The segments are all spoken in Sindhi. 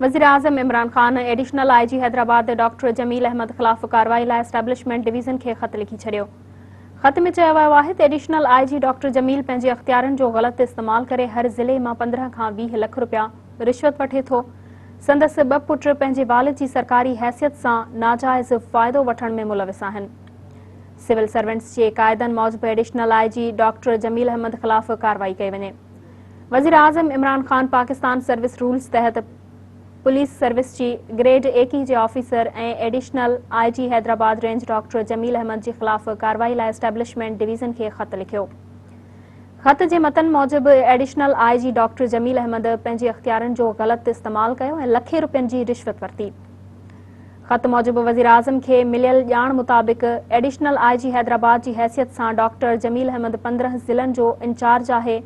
وزيراعظم Imran Khan additional I G Hyderabad doctor Jamil Ahmed خلاف ڪارروائي لاء اسٽيبلشمينٽ ڊويزن کي خط لکي ڇڏيو. خط ۾ چيو ويو آهي ته additional I G doctor Jamil پنهنجي اختيارن جو غلط استعمال ڪري هر ضلعي مان 15 کان 20 لک رپيا رشوت وٺي ٿو، سندس ٻه پٽ پنهنجي والد جي سرڪاري حيثيت سان ناجائز فائدو وٺڻ ۾ ملوث آهن. سول سرونٽس جي قاعدن موجب additional I G doctor Jamil Ahmed خلاف ڪارروائي ڪئي وڃي. وزيراعظم عمران خان پاڪستان سروس رولز تحت پوليس سروس جي گريڊ 21 جي officer ۽ additional I G Hyderabad range doctor Jamil Ahmed جي خلاف ڪارروائي لاء اسٽيبلشمينٽ ڊويزن کي خط لکيو. خط جي متن موجب additional I G doctor Jamil Ahmed پنهنجي اختيارن جو غلط استعمال ڪيو ۽ لکين رپين جي رشوت ورتي. خط موجب وزيراعظم کي مليل ڄاڻ مطابق ايڊيشنل I جي حيدرآباد جي حيثيت سان ڊاڪٽر جميل احمد 15 ضلعن جو انچارج آهي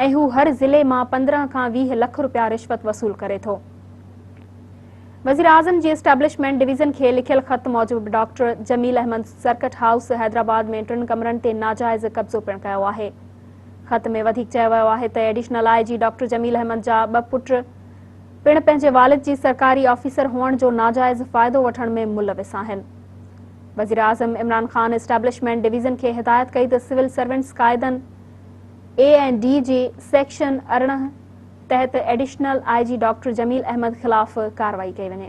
۽ هو هر ضلعي مان 15 کان 20 لک رپيا رشوت وصول ڪري ٿو. وزيراعظم جي اسٽيبلشمينٽ ڊويزن کي لکيل خط موجب doctor Jamil Ahmed circuit house Hyderabad ۾ ٽن ڪمرن تي ناجائز قبضو پڻ ڪيو آهي. خط ۾ وڌيڪ چيو ويو آهي ته additional I G doctor Jamil Ahmed جا ٻه پٽ پڻ پنهنجي والد جي سرڪاري آفيسر هئڻ جو ناجائز فائدو وٺڻ ۾ ملوث آهن. وزيراعظم عمران خان اسٽيبلشمينٽ ڊويزن کي هدايت ڪئي ته سول سرونٽس قاعدن اي ۽ ڊي جي سيڪشن 18 تحت additional I G doctor Jamil Ahmed خلاف ڪارروائي ڪئي وڃي.